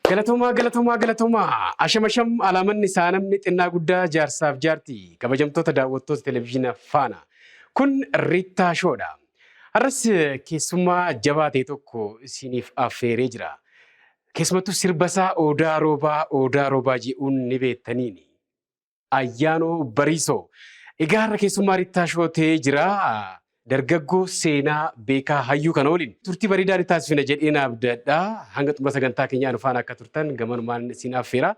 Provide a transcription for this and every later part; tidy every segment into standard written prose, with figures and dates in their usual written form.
Galatoomaa, galatoomaa, galatoomaa. Asham, asham, alaamanni isaa namni xinnaa guddaa, jaarsaaf jaartii, kabajamtoota daawwattoota televezyiina Faana. Kun Riittaa Shoodha. Har'as keessummaa jabaa ta'e tokko isiniif affeeree jira. Keessumattuu sirba isaa "Odaa Roobaa, Odaa Roobaa" jedhuun ni beektaniini. Ayyaanoo Bariisoo. Egaa har'a keessummaa Riittaa Shoo ta'ee jira. Dargaggoo seenaa beekaa hayyuu kana waliin turtii bareedaa ni taasifna jedheen abdadha. Hanga xumura sagantaa keenyaa nu faana akka turtan gamanumaan isin affeera.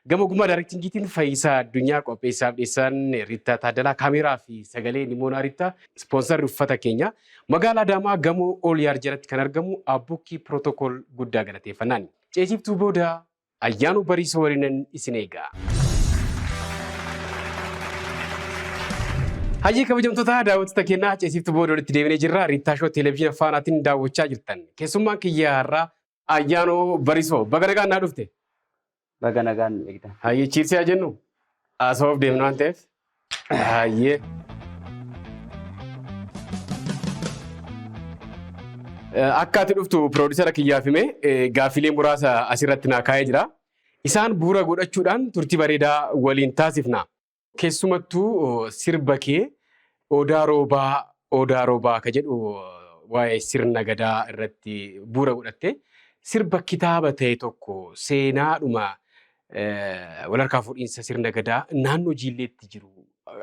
Gama ogummaa directingiitiin Fayyisaa Addunyaa, qopheessaaf dhiyeessaan Riittaa Taaddalaa, kaameeraa fi sagalee Nimoonaa Riittaa, ispoonsarri uffata keenya magaalaa Adaamaa gamoo Ooliyaar jalatti kan argamu Abbukkii Pirootokool guddaa galateeffannaan. Ceesiftuu booda Ayyaanuu Bariisoo waliinan isin eega. Hayyee, kabajamtoota daawwattoota keenyaa, ceesiftuu booda walitti deebinee jirra. Riittaa Shoo televezyiina Faanaatiin daawwachaa jirtan. Keessummaan kiyya har'aa Ayyaanoo Bariisoo, baga nagaan naa dhufte. Baga nagaan nu eegdan. Hayyee, cheers haa jennu. Haasawuuf deemna waan ta'eef. Hayyee. Akka ati dhuftu piroodusara kiyyaaf hime, gaaffilee muraasa asirratti naa kaa'ee jira. Isaan bu'uura godhachuudhaan turtii bareedaa waliin taasifna. Keessumattuu sirba kee "Odaa Roobaa, Odaa Roobaa" ka jedhu, waa'ee sirna gadaa irratti bu'uura godhatte, sirba kitaaba ta'e tokko, seenaadhuma walharkaa fuudhiinsa sirna gadaa naannoo Jiilleetti jiru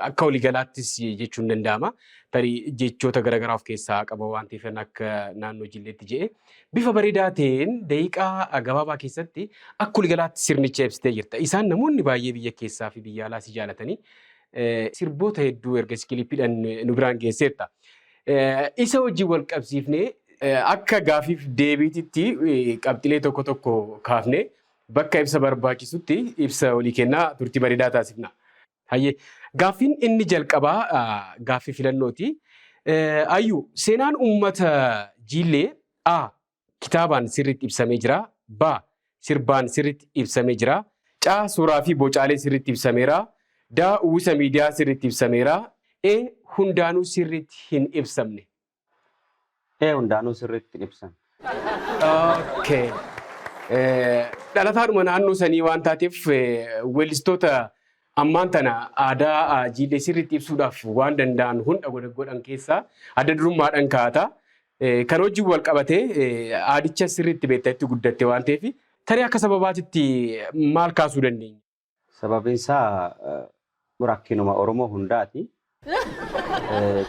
akka waliigalaattis jechuun danda'ama. Tarii jechoota garaagaraa of keessaa qaba waan ta'eef akka naannoo Jiilleetti jedhee bifa bareedaa ta'een daqiiqaa gabaabaa keessatti akka waliigalaatti sirnicha ibsitee jirta. Isaan namoonni baay'ee biyya keessaa fi biyya alaa si jaalatanii sirboota hedduu erga kiliippiidhaan nu biraan geesseerta. Isa wajjin wal qabsiifnee akka gaafiif deebiititti qabxilee tokko tokko kaafnee bakka ibsa barbaachisutti ibsa walii kennaa turtii bareedaa taasifna. Hayyee, gaaffiin inni jalqabaa gaaffii filannooti. Ayyuu, seenaan uummata Jiillee A. Kitaabaan sirriitti ibsamee jira. B. Sirbaan sirriitti ibsamee jira. C. Suuraa fi bocaalee sirriitti ibsameera. D. Uwwisa miidiyaa sirriitti ibsameera. E. Hundaanuu sirriitti hin ibsamne. E. Hundaanuu sirriitti hin ibsamne. Okay. Dhalataadhuma naannoo sanii waan taateef, weellistoota ammaan tana aadaa Jiillee sirriitti ibsuudhaaf waan danda'an hunda godhan keessaa adda durummaadhaan kaa'ata. Kan wajjin wal qabatee aadicha sirriitti beektaa itti guddatte waan ta'eef, tarii akka sababaatitti maal kaasuu dandeenya? Sababiin isaa rakkinuma Oromoo hundaati.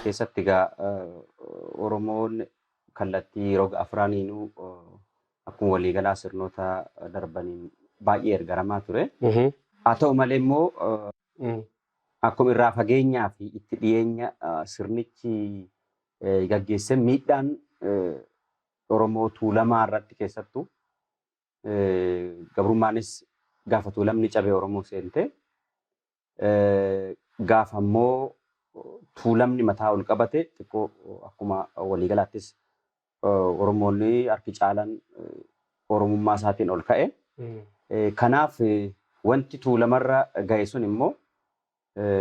Keessatti egaa Oromoon kallattii roga afraniinuu akkuma waliigalaa sirnoota darbaniin baay'ee ergaramaa ture. Haa ta'u malee immoo akkuma irraa fageenyaa fi itti dhiyeenya sirnichi gaggeesse, miidhaan Oromoo Tuulamaa irratti, keessattuu gabrummaanis gaafa Tuulamni cabee Oromoo seente, gaafa immoo Tuulamni mataa ol qabate xiqqoo akkuma waliigalaattis Oromoonni harki caalaan Oromummaa isaatiin ol ka'e. Kanaaf wanti Tuulamarra ga'e sun immoo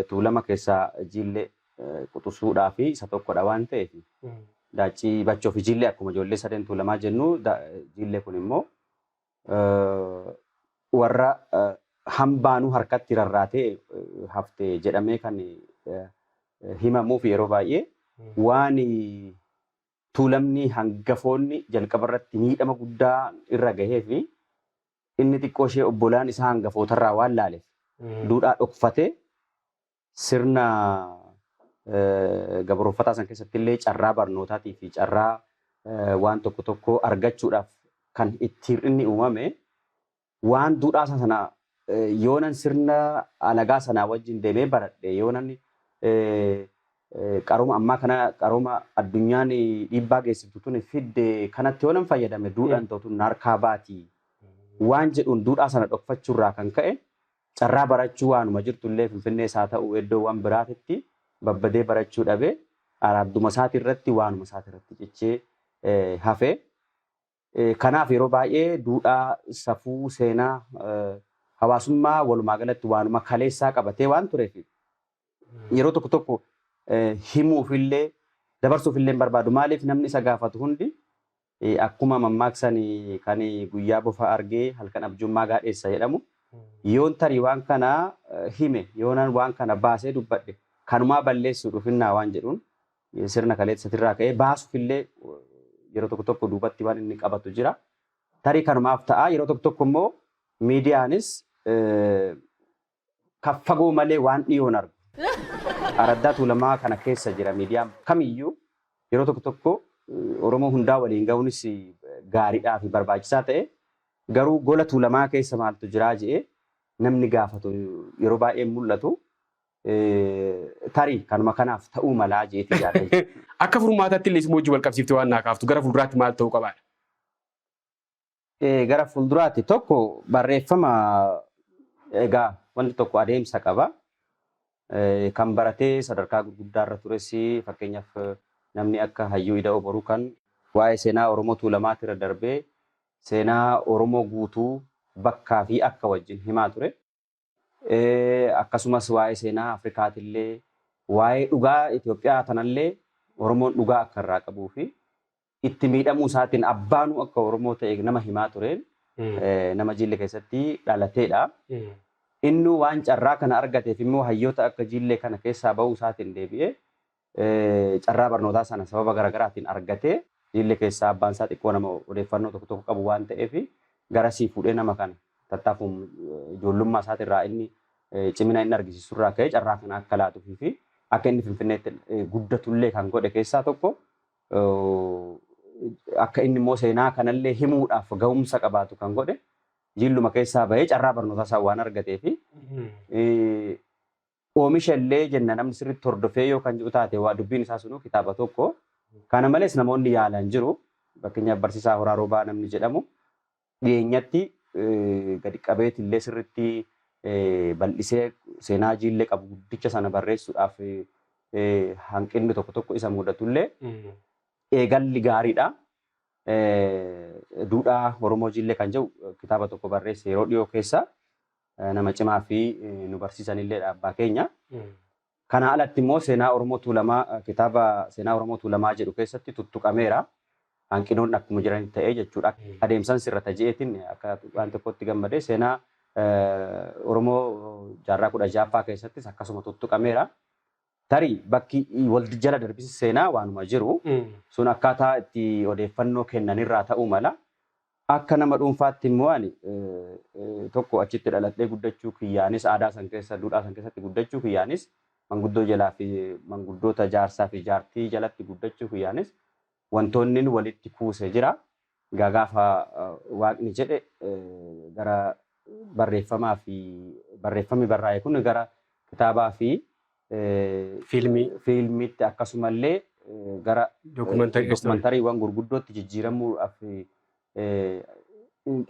Tuulama keessaa Jiillee quxusuudhaa fi isa tokkodha waan ta'eef, Daaccii, Bachoo fi Jiillee akkuma ijoollee sadeen Tuulamaa jennu, Jiillee kun immoo warra hambaanuu harkatti rarraatee hafte jedhamee kan himamuuf, yeroo baay'ee waan Tuulamni hangafoonni jalqaba irratti miidhama guddaa irra gahee fi inni xiqqoo ishee obbolaan isaa hangafootarraa waan laaleef duudhaa dhokfatee sirna gabrooffataa san keessatti illee carraa barnootaatii fi carraa waan tokko tokko argachuudhaaf kan itti hir'inni uumame, waan duudhaa isaa sana yoonan sirna alagaa sanaa wajjin deemee baradhe, yoonan qarooma ammaa kana, qarooma addunyaan dhiibbaa geessiftu tun fidde kanatti yoonan fayyadame, duudhaan ta'u tun harkaa baati waan jedhuun duudhaa sana dhokfachuurraa kan ka'e, carraa barachuu waanuma jirtu illee Finfinnees haa ta'u iddoowwan biraatitti babbadee barachuu dhabee, araadduma isaati irratti, waanuma isaati irratti cichee hafe. Kanaaf yeroo baay'ee duudhaa, safuu, seenaa, hawaasummaa, walumaa galatti waanuma kaleessaa qabatee waan tureef, yeroo tokko tokko himuufillee dabarsuufillee hin barbaadu. Maaliif? Namni isa gaafatu hundi Akkuma mammaaksan kan guyyaa bofa argee halkan abjummaa gaadheessa jedhamu. Yoon tarii waan kana hime, yoonaan waan kana baasee dubbadhe kanumaa balleessuu dhufinnaa waan jedhuun sirna kaleessatirraa ka'ee baasuufillee yeroo tokko tokko duubatti waan inni qabatu jira. Tarii kanumaaf ta'a. Yeroo tokko tokko immoo miidiyaanis kan fagoo malee waan dhiyoon argu. Araddaa Tuulamaa kana keessa jira miidiyaan kamiyyuu yeroo tokko tokko Oromoo hundaa waliin gahuunis gaariidhaa fi barbaachisaa ta'e garuu gola Tuulamaa keessa maaltu jiraa jedhee namni gaafatu yeroo baay'ee mul'atu. Tarii kanuma kanaaf ta'uu malaa jeetii yaada. Akka furmaataatti illee isuma wajjin wal qabsiiftee waan naa kaaftu gara fuulduraatti maal ta'uu qabaadha? Gara fuulduraatti tokko barreeffama, egaa wanti tokko adeemsa qaba. Kan baratee sadarkaa gurguddaa irra tures, fakkeenyaaf namni akka Hayyuu Ida'oo Boruu kan waa'ee seenaa Oromoo Tuulamaatti irra darbee seenaa Oromoo guutuu bakkaa fi akka wajjin himaa ture. Akkasumas waa'ee seenaa Afrikaatillee, waa'ee dhugaa Itoophiyaa tanallee, Oromoon dhugaa akka irraa qabuu fi itti miidhamuu isaatiin abbaanuu akka Oromoo ta'e nama himaa tureen nama Jille keessatti dhalateedha. Innuu waan carraa kana argateef immoo hayyoota akka Jillee kana keessaa bahuu isaatiin deebi'ee carraa barnootaa sana sababa garaagaraatiin argatee, Jillee keessaa abbaan isaa xiqqoo nama odeeffannoo tokko tokko qabu waan ta'eef garasii fuudhee nama kana tattaafuun ijoollummaa isaatirraa inni cimina inni argisiisurraa ka'ee carraa kana akka laatuufii fi akka inni Finfinneetti guddatullee kan godhe keessaa tokko, akka inni immoo seenaa kanallee himuudhaaf ga'umsa qabaatu kan godhe, jilluma keessaa bahee carraa barnootaa isaa waan argatee fi oomisha illee jenna namni sirriitti hordofee yoo kan jiru taate waa dubbiin isaa sunuu kitaaba tokko. Kana malees namoonni yaalan jiru. Fakkeenyaaf barsiisaa Horaa Roobaa namni jedhamu dhiyeenyatti gadi qabeeti illee sirriitti bal'isee seenaa Jiillee qabu guddicha sana barreessuudhaaf hanqinni tokko tokko isa mudatullee eegalli gaariidha. Duudhaa Oromoo Jiillee kan jedhu kitaaba tokko barreesse yeroo dhiyoo keessa, nama cimaa fi nu barsiisanillee abbaa keenya. Kana alatti immoo seenaa Oromoo Tuulamaa, kitaaba seenaa Oromoo Tuulamaa jedhu keessatti tuttuqameera. Hanqinoonni akkuma jiran ta'ee jechuudha. Adeemsan sirrata je'eetiin akka waan tokkotti gammadee seenaa Oromoo jaarraa 16ffaa keessattis akkasuma tuttuqameera. Tarii bakki wal jala darbisi seenaa waanuma jiru sun akkaataa itti odeeffannoo kennanirraa ta'uu mala. Akka nama dhuunfaatti immoo ani tokko achitti dhaladhee guddachuu kiyyaanis, aadaa san keessa, duudhaa san keessatti guddachuu kiyyaanis, manguddoo jalaa fi manguddoota jaarsaa fi jaartii jalatti guddachuu kiyyaanis wantoonni walitti kuuse jira. Egaa gaafa Waaqni jedhe gara barreeffamaa fi barreeffamni barraa'e kun gara kitaabaa fi fiilmii, fiilmiitti akkasumallee gara dookumentariiwwan gurguddootti jijjiiramuudhaaf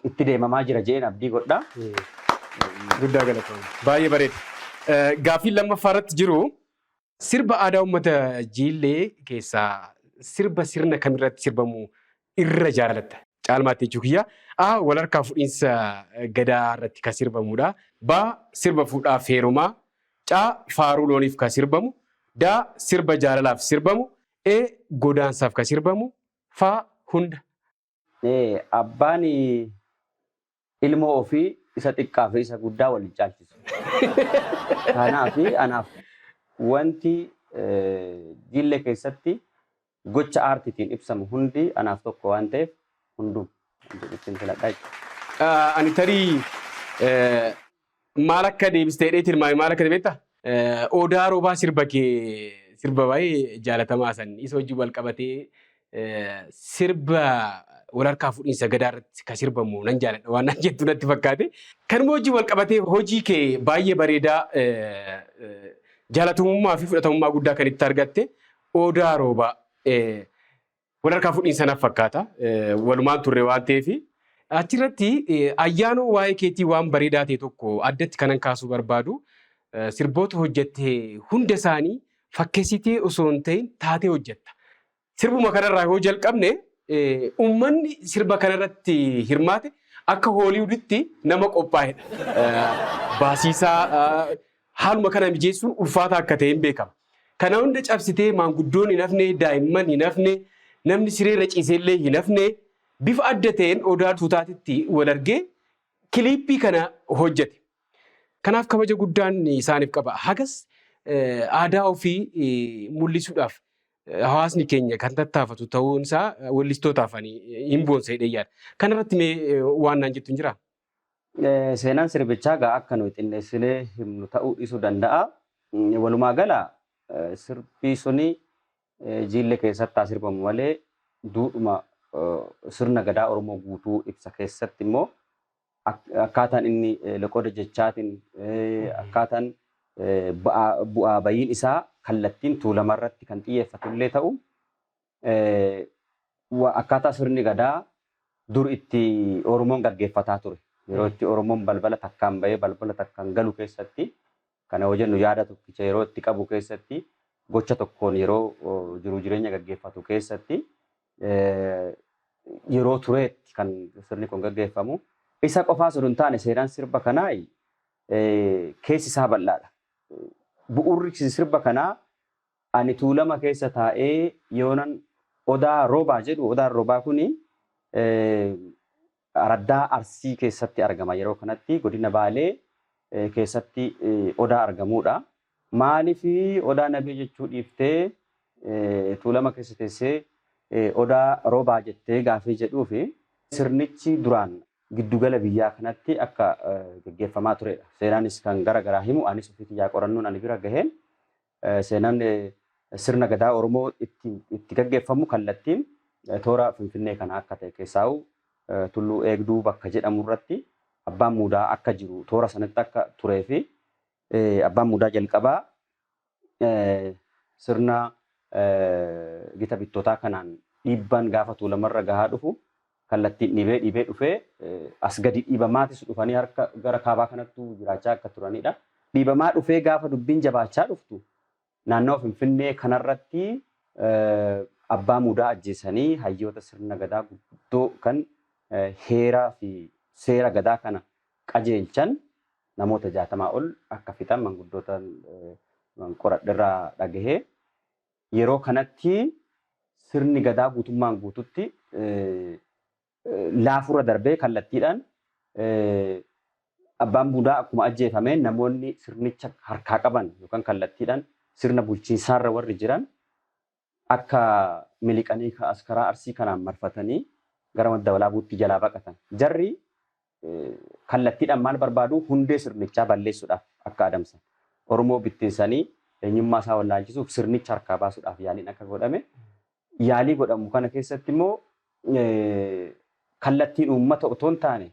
itti deemamaa jira jedheen abdii godha. Guddaa galatoomna. Baay'ee bareeda. Gaaffiin lammaffaa irratti jiru, sirba aadaa uummata Jiillee keessaa sirba sirna kamirratti sirbamu irra jaalatta? Caalmaatti jechuu kiyya. A. Wal harkaa fuudhinsa gadaa irratti kan sirbamudha. B. Sirba fuudhaaf heerumaa. C. Faaruu looniif kan sirbamu. D. Sirba jaalalaaf sirbamu. E. Godaansaaf kan sirbamu. F. Hunda. Abbaan ilmoo ofii isa xiqqaa fi isa guddaa wal caalchisu. Kanaaf anaaf wanti Jillee keessatti gocha aartiitiin ibsamu hundi anaaf tokko waan ta'eef hunduu ittiin filadhaa jechuudha. Ani tarii maal akka deebistee jedhee tilmaame, maal akka beektaa? Odaa Roobaa, sirba kee, sirba baay'ee jaalatamaa san isa wajjin wal qabatee sirba wal harkaa fuudhinsa gadaa irratti kan sirbamu nan jaaladha waan naan jettu natti fakkaate. Kanuma wajjin wal qabatee hojii kee baay'ee bareedaa jaalatamummaa fi fudhatamummaa guddaa kan itti argatte Odaa Roobaa wal harkaa fuudhinsa naaf fakkaata. Walumaan turre waan ta'eef. Achirratti ayyaanoo waa'ee keetii waan bareedaa ta'e tokko addatti kanan kaasuu barbaadu, sirboota hojjette hunda isaanii fakkeessitee osoo hin ta'in taatee hojjetta. Sirbuma kanarraa yoo jalqabne, uummanni sirba kanarratti hirmaate akka Hooliwuditti nama qophaa'edha. Baasiisaa haaluma kana mijeessuun ulfaataa akka ta'e hin beekama. Kana hunda cabsitee maanguddoon hin hafne, daa'imman hin hafne, namni sireerra ciisellee hin hafne. Bifa adda ta'een Odaa Tuutaatitti wal argee kiliippii kana hojjete. Kanaaf kabaja guddaan isaaniif qaba. Hagas aadaa ofii mul'isuudhaaf hawaasni keenya kan tattaafatu ta'uun isaa weellistootaaf ani hin boonsa jedhee yaada. Kanarratti mee waan naan jettu hin jiraa? Seenaan sirbichaa gaa akka nuyi xinneessinee himnu ta'uu dhiisuu danda'a. Walumaa gala sirbi suni Jiillee keessatti haa sirbamu malee duudhuma sirna gadaa Oromoo guutuu ibsa keessatti immoo akkaataan inni loqoda jechaatiin akkaataan bu'aa bayiin isaa kallattiin Tuulama irratti kan xiyyeeffatu illee ta'u akkaataa sirni gadaa dur itti Oromoon gaggeeffataa ture. Yeroo itti Oromoon balbala takkaan bahee balbala takkaan galu keessatti kana yoo jennu yaada tokkicha yeroo itti qabu keessatti gocha tokkoon yeroo jiruu jireenya gaggeeffatu keessatti yeroo tureetti kan sirni kun gaggeeffamu. Isa qofaa osoo hin taane seenaan sirba kanaa keessi isaa bal'aadha. Bu'uurri sirba kanaa ani Tuulama keessa taa'ee yoonan Odaa Roobaa jedhu, Odaan Roobaa kuni araddaa Arsii keessatti argama. Yeroo kanatti godina Baalee keessatti Odaa argamuudha. Maaliif Odaa Nabee jechuu dhiiftee Tuulama keessa teessee Odaa Roobaa jettee gaaffii jedhuufi sirnichi duraan giddugala biyyaa kanatti akka geggeeffamaa turedha. Seenaanis kan gara garaa himu anis ofii kiyyaa qorannoon ani bira gaheen seenaan sirna gadaa Oromoo itti gaggeeffamu kallattiin toora Finfinnee kana akka ta'e keessaa'u Tulluu Eegduu bakka jedhamu irratti abbaan muudaa akka jiru toora sanatti akka turee fi abbaan muudaa jalqabaa sirna gita bittootaa kanaan dhiibbaan gaafa Tuulamarra gahaa dhufu kallattiin dhiibee dhiibee dhufee as gadi dhiibamaatis dhufanii harka gara kaabaa kanattuu jiraachaa akka turanidha. Dhiibamaa dhufee gaafa dubbiin jabaachaa dhuftu naannawa Finfinnee kanarratti abbaa muudaa ajjeesanii hayyoota sirna gadaa gurguddoo kan heeraa fi seera gadaa kana qajeelchan namoota 60 ol akka fixan manguddoota qoradherraa dhagahee. Yeroo kanatti sirni gadaa guutummaan guututti laafurra darbee kallattiidhaan abbaan muudaa akkuma ajjeefameen namoonni sirnicha harkaa qaban yookaan kallattiidhaan sirna bulchiinsaarra warri jiran akka miliqanii as karaa Arsii kanaan marfatanii gara Madda Walaabuutti jalaa baqatan. Jarri kallattiidhaan maal barbaadu? Hundee sirnichaa balleessuudhaaf akka adamsan. Oromoo bittinsanii eenyummaa isaa wallaalchisuuf sirnicha harkaa baasuudhaaf yaaliin akka godhame. Yaalii godhamu kana keessatti immoo kallattiin uummata otoo hin taane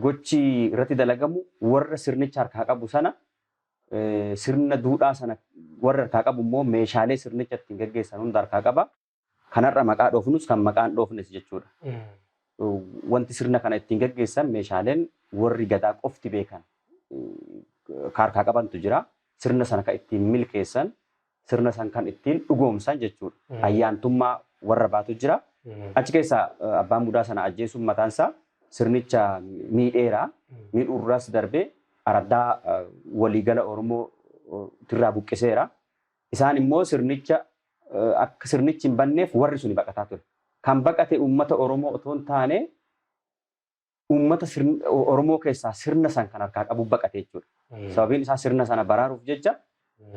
gochi irratti dalagamu warra sirnicha harkaa qabu sana sirna duudhaa sana warra harkaa qabu immoo meeshaalee sirnicha ittiin gaggeessan hunda harkaa qaba. Kanarra maqaa dhoofnus kan maqaan dhoofnes jechuudha. Wanti sirna kana ittiin gaggeessan meeshaaleen warri gadaa qofti beekan ka harkaa qabantu jira. Sirna sana kan ittiin milkeessan, sirna san kan ittiin dhugoomsan jechuudha. Ayyaantummaa warra baatu jira. Achi keessaa abbaan mudaa sana ajjeesuun mataan isaa sirnicha miidheera. Miidhuurraas darbee araddaa waliigala Oromoo irraa buqqiseera. Isaan immoo sirnicha akka sirnichi hin banneef warri suni baqataa ture. Kan baqate uummata Oromoo otoo hin taane uummata Oromoo keessaa sirna san kan harkaa qabu baqate jechuudha. Sababiin isaa sirna sana baraaruuf jecha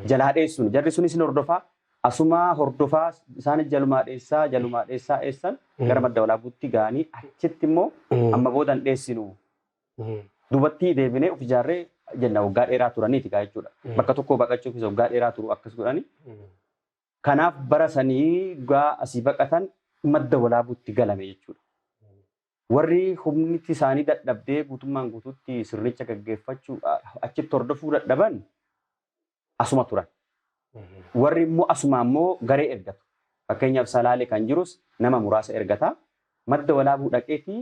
jalaa dheessuun jarri sunis ni hordofaa asumaa hordofaa isaan jalumaa dheessaa jalumaa dheessaa eessan gara Madda Walaabuutti ga'anii achitti immoo amma booda hin dheessinu duubatti deebinee of ijaarree jenna waggaa dheeraa turaniiti gaa jechuudha. Bakka tokkoo baqachuufis waggaa dheeraa turu akkas godhani. Kanaaf bara sanii gaa asii baqatan Madda Walaabuutti galame jechuudha. Warri humniti isaanii dadhabdee guutummaan guutuutti sirnicha gaggeeffachuu achitti hordofuu dadhaban asuma turan. Warri immoo asumaa immoo garee ergatu. Fakkeenyaaf Salaale kan jirus nama muraasa ergata. Madda Walaabuu dhaqeetii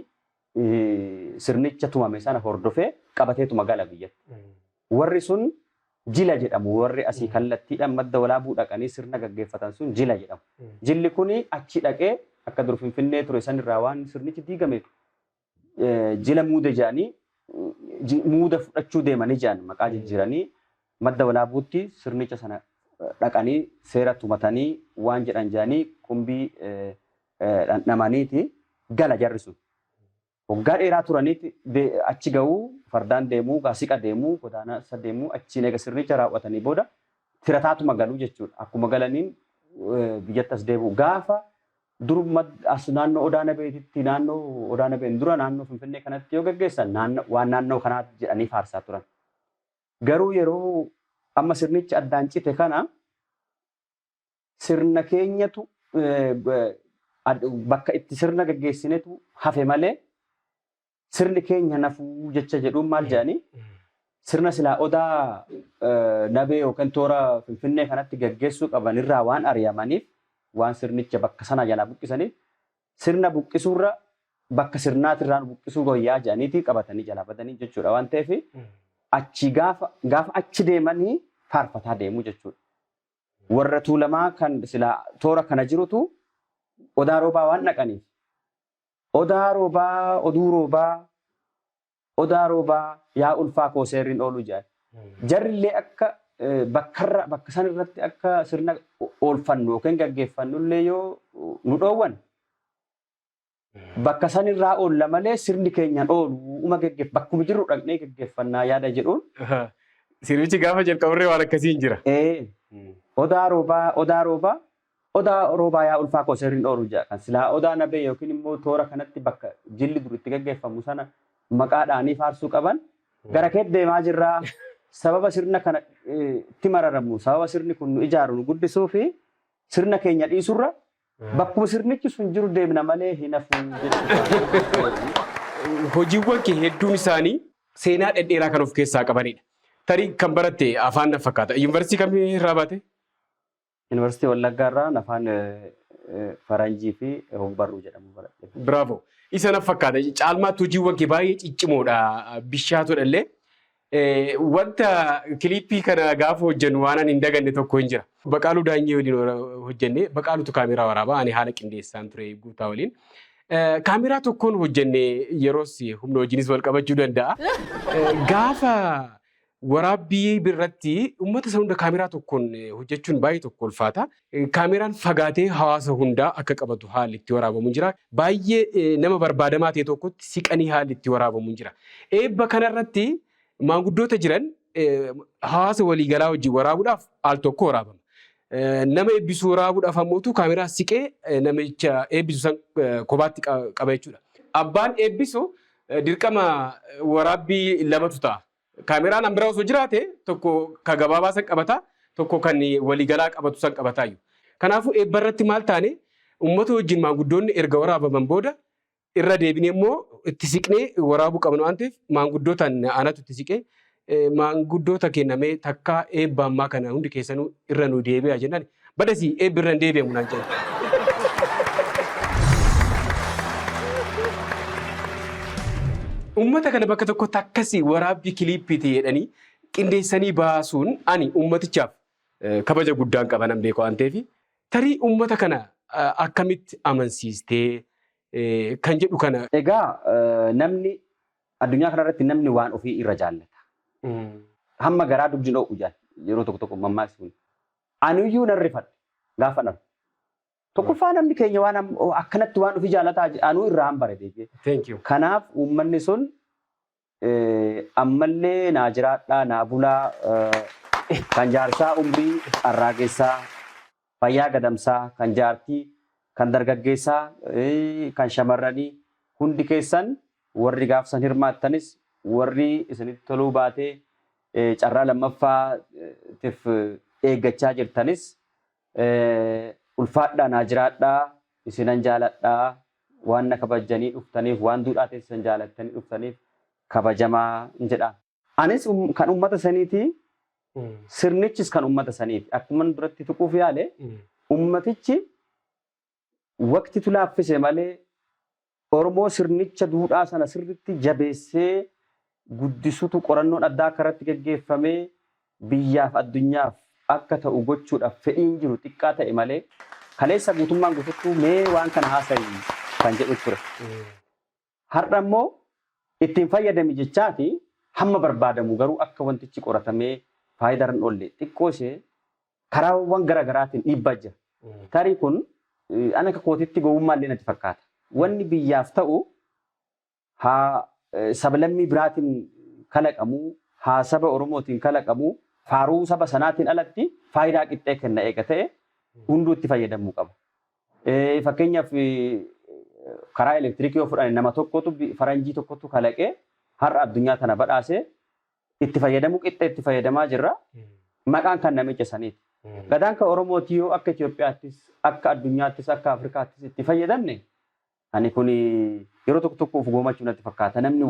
sirnicha tumame sana hordofee qabateetuma gala biyyatti. Warri sun jila jedhamu. Warri asii kallattiidhaan Madda Walaabuu dhaqanii sirna gaggeeffatan sun jila jedhamu. Jilli kun achi dhaqee akka dur Finfinnee ture sanirraa waan sirnichi diigameef jila muude jedhanii muuda fudhachuu deemanii jedhan maqaa jijjiiranii Madda Walaabuutti sirnicha sana dhaqanii seera tumatanii waan jedhan jedhanii qumbii dhandhamaniiti gala jarri sun. Waggaa dheeraa turaniitti achi ga'uu, fardaan deemuu, gaasiqa deemuu, godaansa deemuu, achiin eega sirnicha raawwatanii booda tirataatuma galuu jechuudha. Akkuma galaniin biyyatti as deebi'u. Gaafa dur as naannoo Odaa Nabeetitti, naannoo Odaa Nabeen dura naannoo Finfinnee kanatti yoo gaggeessan waan naannoo kanaatti jedhanii faarsaa turan. Garuu yeroo amma sirnichi addaan cite kana sirna keenyatu bakka itti sirna gaggeessinetu hafe malee sirni keenya nafuu jecha jedhuun maal jedhanii sirna silaa Odaa Nabee yookaan toora Finfinnee kanatti gaggeessuu qaban irraa waan ari'amaniif, waan sirnicha bakka sana jalaa buqqisaniif, sirna buqqisuurra bakka sirnaatirraa nu buqqisuu wayyaa jedhaniiti qabatanii jalaa badanii jechuudha waan ta'eef achi gaafa achi deemanii faarfataa deemuu jechuudha. Warra Tuulamaa kan silaa toora kana jirutu Odaa Roobaa waan dhaqaniif Odaa Roobaa, oduu roobaa, Odaa Roobaa yaa ulfaa koo seerriin ooluu jedhan. Jarrillee akka bakkarra bakka san irratti akka sirna oolfannu yookiin gaggeeffannu illee yoo nu dhoowwan bakka san irraa oolla malee sirni keenyaan oolu uma geggeef bakkuma jirru dhaqnee gaggeeffannaa yaada jedhuun. Sirbichi gaafa jalqaburree waan akkasii hin jira. Odaa Roobaa, Odaa Roobaa, Odaa Roobaa yaa ulfaa koo seerriin oolu jedha. Kan silaa Odaa Nabee yookiin immoo toora kanatti bakka jilli dur itti gaggeeffamu sana maqaa dha'anii faarsuu qaban gara keetti deemaa jirraa. Sababa sirna kana itti mararamnu, sababa sirni kun nu ijaaru, nu guddisuu fi sirna keenya dhiisurra bakkuma sirnichi sun jiru deemna malee hin hafu jechuudha. Hojiiwwan kee hedduun isaanii seenaa dhedheeraa kan of keessaa qabanidha. Tarii kan baratte afaan na fakkaata. Yuunivarsiitii kamii irraa baate? Yuunivarsiitii Wallaggaa irraa afaan Faranjii fi Hogbarruu jedhamu baradhe. Bravo. Isa na fakkaata. Caalmaatti hojiiwwan kee baay'ee ciccimoodha. Bishaatodha illee. Wanta kiliippii kana gaafa hojjennu waan ani hin daganne tokko hin jira. Baqaaluu Daanyee waliin hojjenne. Baqaaluutu kaameeraa waraabaa. Ani haala qindeessaan ture guutaa waliin. Kaameeraa tokkoon hojjenne, yeroos humna hojiinis wal qabachuu danda'a. Gaafa waraabbii birratti uummata sana hunda kaameraa tokkoon hojjechuun baay'ee tokko ulfaata. Kaameraan fagaatee hawaasa hundaa akka qabatu haalli itti waraabamu jira. Baay'ee nama barbaadamaa ta'e tokkotti siqanii haalli itti waraabamu jira. Eebba kanarratti maanguddoota jiran hawaasa waliigalaa wajjin waraabuudhaaf al tokko waraabama. Nama eebbisuu waraabuudhaaf ammoo kaameraa siqee namicha eebbisu san kophaatti qaba jechuudha. Abbaan eebbisu dirqama waraabbii lamatu ta'a. Kaameraan an biraa osoo jiraate tokko ka gabaabaa san qabata, tokko kan waliigalaa qabatu san qabataayyuu. Kanaafuu eebba irratti maal taane, uummata wajjin maanguddoonni erga waraabaman booda irra deebinee immoo itti siqnee waraabuu qabna waan ta'eef maanguddootaan anatu itti siqee maanguddoota kennamee takkaa eebba ammaa kana hundi keessanuu irra nu deebi'a jennaan, badasii eebbi irra hin deebi'amu naan jedhan. Uummata kana bakka tokkotti akkasii waraabbii kiliippiiti jedhanii qindeessanii baasuun ani uummatichaaf kabaja guddaan qaba nan beeku waan ta'eef, tarii uummata kana akkamitti amansiistee kan jedhu kana. Egaa namni addunyaa kanarratti namni waan ofii irra jaallata. Hamma garaa dugdi dho'u jaal yeroo tokko tokko mammaaksi kun. Aniyyuu nan rifadhe gaafa dhalu. Tokkoffaa namni keenya waan akkanatti waan ofii jaalataa anuu irraa han bare deebi'ee. Thank you. Kanaaf uummanni sun ammallee naa jiraadhaa, naa bulaa, kan jaarsaa umrii arraagessaa, fayyaa gadamsaa, kan jaartii, kan dargaggeessaa, kan shamarranii, hundi keessan warri gaafsan hirmaattanis, warri isinitti toluu baatee carraa lammaffaatiif eeggachaa jirtanis, ulfaadhaa, naa jiraadhaa, isinan jaaladhaa. Waan na kabajjanii dhuftaniif, waan duudhaa teessan jaalattanii dhuftaniif kabajamaa jedha. Anis kan uummata saniiti, sirnichis kan uummata saniiti. Akkuma duratti tuquuf yaale, uummatichi waqtitu laaffise malee Oromoo sirnicha duudhaa sana sirritti jabeessee guddisutu qorannoon addaa akka irratti gaggeeffamee biyyaaf addunyaaf akka ta'u gochuudhaaf fedhiin jiru xiqqaa ta'e malee kaleessa guutummaan guututtuu mee waan kana haasa'i kan jedhu ture. Har'a immoo ittiin fayyadami jechaati hamma barbaadamu garuu akka wantichi qoratamee faayidaa irra hin oolle xiqqoo ishee karaawwan gara garaatiin dhiibbaa jira. Tarii kun ana akka kootitti gowwummaa illee natti fakkaata. Wanni biyyaaf ta'u haa sablammii biraatiin kalaqamuu, haa saba Oromootiin kalaqamuu, faaruu saba sanaatiin alatti faayidaa qixxee kenna eega ta'e hunduu itti fayyadamuu qaba. Fakkeenyaaf karaa elektirikii yoo fudhanne nama tokkotu faranjii tokkotu kalaqee har'a addunyaa tana badhaasee itti fayyadamuu qixxee itti fayyadamaa jirra. Maqaan kan namicha saniiti. Gadaan kan Oromootii yoo akka Itoophiyaattis, akka addunyaattis, akka Afrikaattis itti fayyadamne ani kun yeroo tokko tokko of goomachuu natti fakkaata. Namni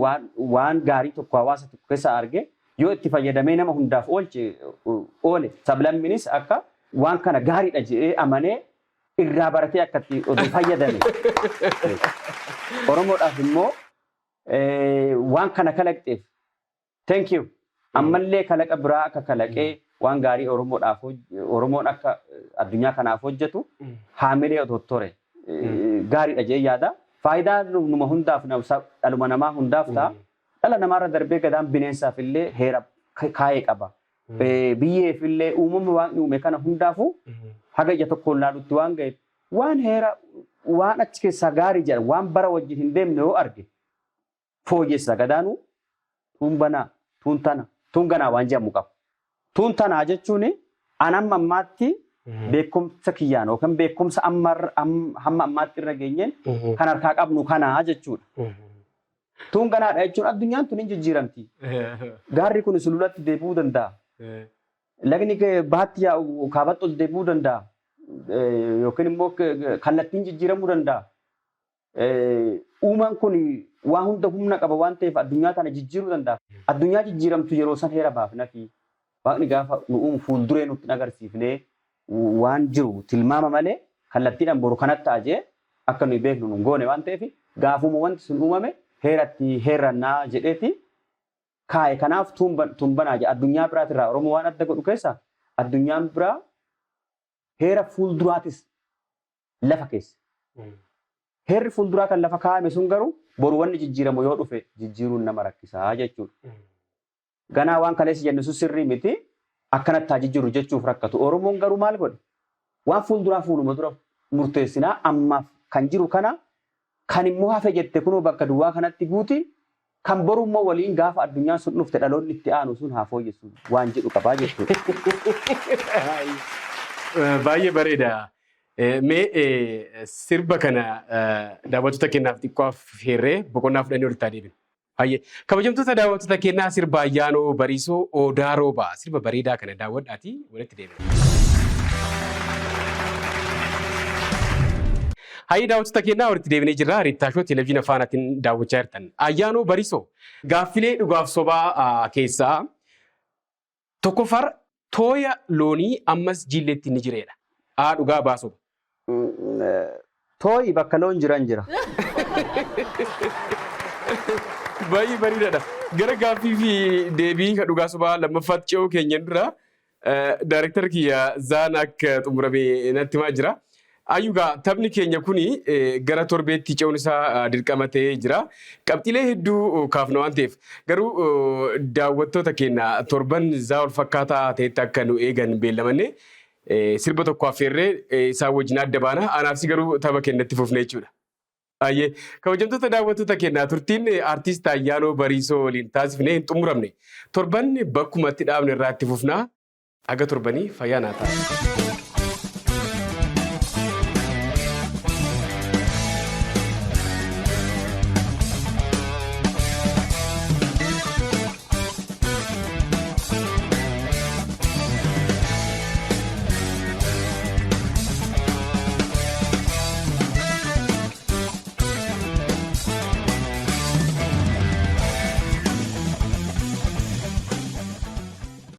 waan gaarii tokko hawaasa tokko keessa arge yoo itti fayyadamee nama hundaaf oolche oole sablamminis akka waan kana gaariidha jedhee amanee irraa baratee akka itti oduu fayyadame. Oromoodhaaf immoo waan kana kalaqxeef thank you. Ammallee kalaqa biraa akka kalaqee waan gaarii Oromoodhaaf Oromoon akka addunyaa kanaaf hojjetu haamilee otoo tore gaariidha jedhee yaada. Faayidaa numa hundaaf dhaluma namaa hundaaf ta'a. Dhala namaarra darbee gadaan bineensaaf illee heera kaayee qaba. Biyyeef illee uumama waaqni uume kana hundaafuu haga ija tokkoon laalutti waan ga'eef waan heera waan achi keessaa gaarii jedhan waan bara wajjin hin deemne yoo arge fooyyessa. Gadaanuu tuun banaa, tuun tana, tuun ganaa waan jedhamu qaba. Tuun tanaa jechuun an amma ammaatti beekumsa kiyyaan yookaan beekumsa hamma ammaatti irra geenyeen kan harkaa qabnu kanaa jechuudha. Tuun ganaadha jechuun addunyaan tun hin jijjiiramti. Gaarri kun sululatti deebi'uu danda'a. Lagni baatti yaa'u kaabatti ol deebi'uu danda'a. Yookiin immoo kallattiin jijjiiramuu danda'a. Uumaan kun waan hunda humna qaba waan ta'eef addunyaa tana jijjiiruu danda'a. Addunyaa jijjiiramtu yeroo san heera baafna fi waaqni gaafa nu uumu fuulduree nutti agarsiifnee waan jiru tilmaama malee kallattiidhaan boru kanatti ta'a jee akka nuyi beeknu nu goone waan ta'eef gaafuma wanti sun uumame heeratti heerrannaa jedheeti kaa'e. Kanaaf tuun banaa jedha. Addunyaa biraatirraa Oromoo waan adda godhu keessa addunyaan biraa heera fuulduraatis lafa keessa. Heerri fuulduraa kan lafa kaa'ame sun garuu boru wanni jijjiiramu yoo dhufe jijjiiruun nama rakkisaa jechuudha. Ganaa waan kaleessa jennu sun sirrii miti akkanatti haa jijjiirru jechuuf rakkatu. Oromoon garuu maal godhe? Waan fuulduraa fuuluma dura murteessinaa ammaaf kan jiru kana kan immoo hafe jette kunoo bakka duwwaa kanatti guuti kan boru immoo waliin gaafa addunyaan sun dhufte dhaloonni itti aanu sun haa fooyyessu waan jedhu qabaa jechuudha. Baay'ee bareeda. Mee sirba kana daawwattoota keenyaaf xiqqoo affeerree boqonnaa fudhannee walitti deebina. Baay'ee kabajamtoota daawwattoota keenyaa sirba Ayyaanoo Bariisoo Odaa Roobaa sirba bareedaa kana daawwadhaatii walitti deebina. Hayyee daawwattoota keenyaa walitti deebinee jirra. Riittaashoo televezyiina faanaatiin daawwachaa jirtan. Ayyaanoo Bariisoo gaaffilee dhugaaf sobaa keessaa tokkoffaa tooya loonii ammas jilleetti ni jireedha. A dhugaa baasuu. Tooyi bakka loon jiran jira. Baay'ee bareedaadha. Gara gaaffii fi deebii kan dhugaa sobaa lammaffaatti ce'uu keenyan dura daayirektara kiyya Zaan akka xumurame natti himaa jira. Ayyugaa taphni keenya kuni gara torbeetti ce'uun isaa dirqama ta'ee jira. Qabxiilee hedduu kaafna waan ta'eef garuu daawwattoota keenya torban zaa wal fakkaataa ta'etti akka nu eegan beellamanne sirba tokko affeerree isaan wajjin adda baana. Anaafsi garuu tapha keenyatti fufne jechuudha. Baay'ee kabajamtoota daawwattoota keenyaa turtiin artiist Ayyaanoo Bariisoo waliin taasifne hin xumuramne. Torban bakkuma itti dhaabne irraa itti fufnaa. Haga torbanii fayyaa naa ta'a.